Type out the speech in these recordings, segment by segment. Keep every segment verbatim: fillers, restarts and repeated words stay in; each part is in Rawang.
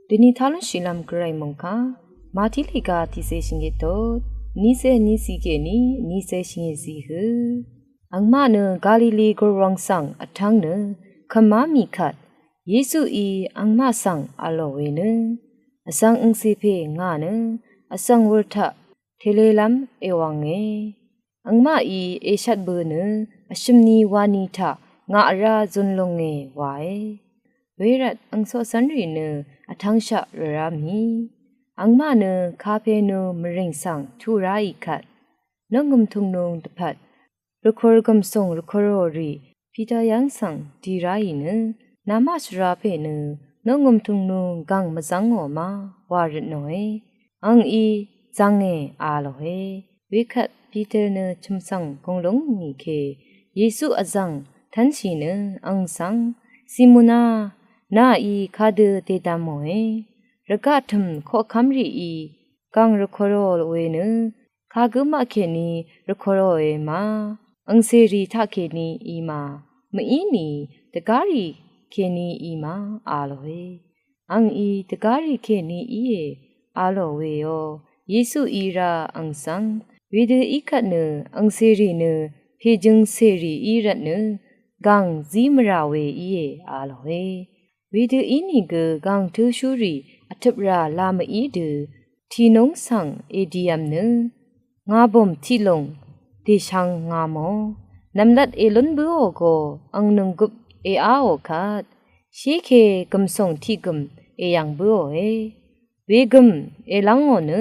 Dvni talún shìlv́m gvray mòngkà Mati lèga tiqcé shvngit tot vnícé vnícì kèní vnícé shvngit zí hø. Angmaq nø Galili gurwàng svng vtv́ng nø kvmá mì kvt Yesuí angmaq svng v̄lò we nø, vzv̀ng angcè pè ngà nø vzv̀ng wūr taq tèlelv́m èwv̀nge. Angmaqí èshvt bø̄ nø vshø̀m ni wani taq ngà vrá zun lúnge wae. Wervt angcoqcv́nrì nø vtv́ngshaq rvrá mì. Angmaq nø kapenu mvrìng svng tuq ráì kvt, noqngø̀m tungnung dvpvt rvkur gv̀msùng rvkurò rì Piter yv́ng svng dì ráì nø, namaq shvrá pè nø noqngø̀m tungnung gàng mvzv́ngò ma wa rvtnòe. Angí zv́nge a lòe. Wekvt Piter nø chø̀m svng gùnglúng ngì ke Yesu vzv̀ng tv́nshì nø ang svng, Simona, nàí kadø dèdvmòe? Rvgaq tø̀m koqkv́m rìí gàng rvkurò we nø kagǿ maq kèní rvkuròe ma, angcèrì taqkèní í ma, mvíni dvgárì kèní í ma a lòe. Angí dvgárì kèní íe a lò weò. Yesuí rá ang svng, wedø í kvt nø angcèrì nø pèjøng cèrì í rvt nø gàng zí mvrà we íe a lòe. Wedø ínìgø gàng tǿshúrì vtøprà la mví dø tìnúng svng èdivm nø, ngà bùm tiqlùng dèshvng ngà mò, nv̀mlat èlún bǿò go ang nònggøp èáò kvt, shéke gv̀msùng tiqgø̀m èyv̀ng bǿòe. Wegø̀m èlv́ngò nø,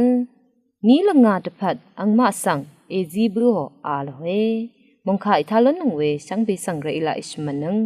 ní lvngà dvpvt angmaq svng èzí bǿò a lòe. Mòngkà ètá lúnnøng we shvngbe svng rv́ í laq èshvmvtnøng.